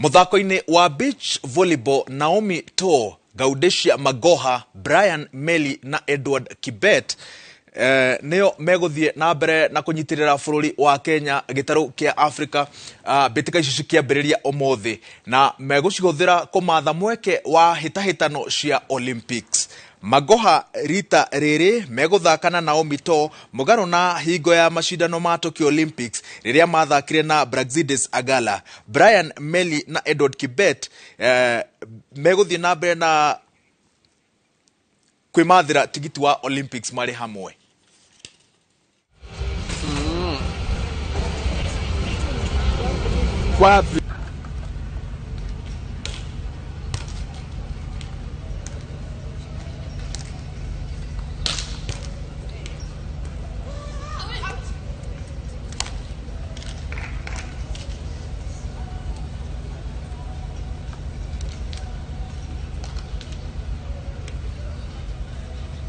Mũthako-inĩ wa beach volleyball, Naomi Too, Gaudecia Magoha, Brian Meli na Edward Kibet nĩo megũthiĩ na mbere na kũnyitĩrĩra bũrũri wa Kenya gĩtarũ kĩa Africa mbĩtĩka icio cikĩambĩrĩria ũmũthĩ na megũcihũthĩra kũmatha mweke wa hĩtahĩtano cia Olympics. Magoha rita rĩrĩ megũthaka na Naomi Too mũgarũ na hingo ya macindano ma Tokyo Olympics rĩrĩa mathakire na Braxidis Agala. Brian Meli na Edward Kibet megũthiĩ na mbere na kwĩmathĩra tigiti wa Olympics marĩ hamwe. Wapi?